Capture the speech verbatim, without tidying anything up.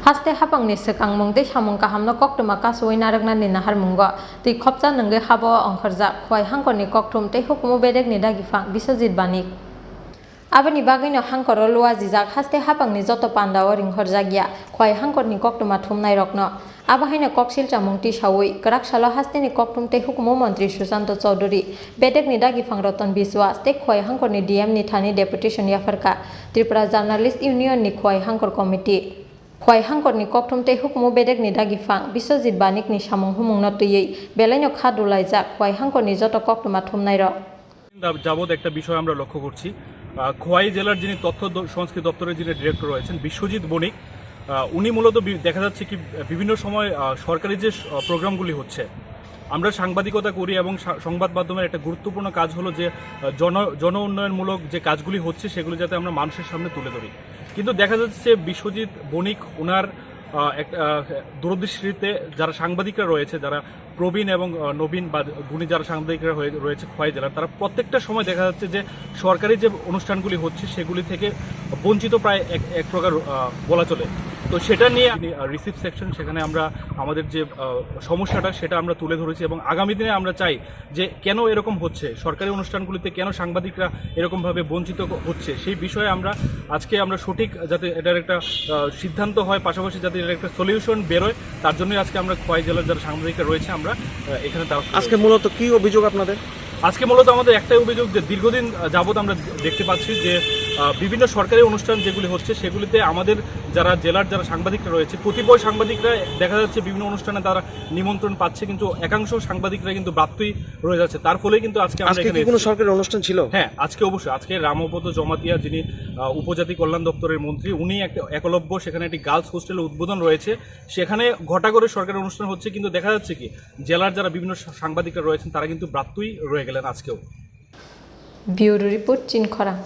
Haste hapangni swkangmung tei samung kahamno koktwma kasu-ui narwknani naharmungo twi khopcha nwngwi habo ongkhorjak Khwai hangkorni kokthum tei hukumu bedekni dagiphang Biswajit Banik. Aboni bagwino hangkoro luajijak haste hapangni joto pandao ringhorjakya Khwai hangkorni koktwma thumnairokno. Abo haino koksil chamung tisaui kwrak salo hasteni kokthum tei hukumu montri Sushanta Chowdhury, bedekni dagiphang Ratan Biswas tei Khwai hangkorni D M ni thani deputation yapharkha Tripura Journalist Union ni Khwai hangkor committee. Khwai hangkorni kokthum tei hukumu bedekni dagiphang Biswajit Banikni samung humungno twiwi belaino kha dulaijak Khwai hangkorni joto koktwma thumnairok. দা-, যাবৎ একটা বিষয় আমরা লক্ষ্য করছি। আহ, খোয়াই জেলার যিনি তথ্য দ-, সংস্কৃতি দপ্তরের যিনি ডিরেক্টর রয়েছেন বিশ্বজিৎ বণিক, আহ, উনি মূলত বি-, দেখা যাচ্ছে কি, আহ, বিভিন্ন সময়, আহ, সরকারি যে স-, আহ, প্রোগ্রামগুলি হচ্ছে, আমরা সাংবাদিকতা করি এবং সা-, সংবাদ মাধ্যমের একটা গুরুত্বপূর্ণ কাজ হলো যে, আহ, জন-, জন উন্নয়নমূলক যে কাজগুলি হচ্ছে সেগুলি যাতে আমরা মানুষের সামনে তুলে ধরি। কিন্তু দেখা যাচ্ছে বিশ্বজিৎ বণিক ওনার, আহ, এক, আহ, দূরদৃষ্টিতে যারা সাংবাদিকরা রয়েছে, যারা প্রবীণ এবং, আহ, নবীন বা গুণী যারা সাংবাদিকরা হয়ে রয়েছে খোয়াই জেলার, তারা প্রত্যেকটা সময় দেখা যাচ্ছে যে সরকারি যে অনুষ্ঠানগুলি হচ্ছে সেগুলি থেকে বঞ্চিত প্রায় এক, এক প্রকার, আহ, বলা চলে। তো সেটা নিয়ে, আহ, রিসিভ সেকশন, সেখানে আমরা আমাদের যে, আহ, সমস্যাটা সেটা আমরা তুলে ধরেছি এবং আগামী দিনে আমরা চাই যে কেন এরকম হচ্ছে, সরকারি অনুষ্ঠানগুলিতে কেন সাংবাদিকরা এরকমভাবে বঞ্চিত ক-, হচ্ছে, সেই বিষয়ে আমরা আজকে আমরা সঠিক যাতে এটার একটা, আহ, সিদ্ধান্ত হয়, পাশাপাশি যাতে এটার একটা সলিউশন বেরোয়, তার জন্যই আজকে আমরা খোয়াই জেলার যারা সাংবাদিকরা রয়েছে আমরা, আহ, এখানে তারা আজকে মূলত কি অভিযোগ আপনাদের? আজকে মূলত আমাদের একটাই অভিযোগ যে দীর্ঘদিন, আহ, যাবত আমরা দেখতে পাচ্ছি যে, আহ, বিভিন্ন সরকারি অনুষ্ঠান যেগুলি হচ্ছে সেগুলিতে আমাদের যারা জেলার যারা সাংবাদিকরা রয়েছে, কতিপয় সাংবাদিকরা দেখা যাচ্ছে বিভিন্ন অনুষ্ঠানে তারা নিমন্ত্রণ পাচ্ছে, কিন্তু একাংশ সাংবাদিকরা কিন্তু ব্রাত্যই রয়ে যাচ্ছে। তার ফলেই কিন্তু আজকে আমরা আজকে এখানে কি কোনো এসেছি। সরকারি অনুষ্ঠান ছিল? হ্যাঁ, আজকে অবশ্যই। আজকে রামপদ জমাতিয়া, যিনি, আহ, উপজাতি কল্যাণ দপ্তরের মন্ত্রী, উনি একটা একলব্য সেখানে একটি গার্লস হোস্টেল উদ্বোধন রয়েছে, সেখানে ঘটা করে সরকারি অনুষ্ঠান হচ্ছে, কিন্তু দেখা যাচ্ছে কি জেলার যারা বিভিন্ন সা-, সাংবাদিকরা রয়েছেন তারা কিন্তু ব্রাত্যই রয়ে গেলেন আজকেও। ব্যুরো রিপোর্ট, চিনখরা।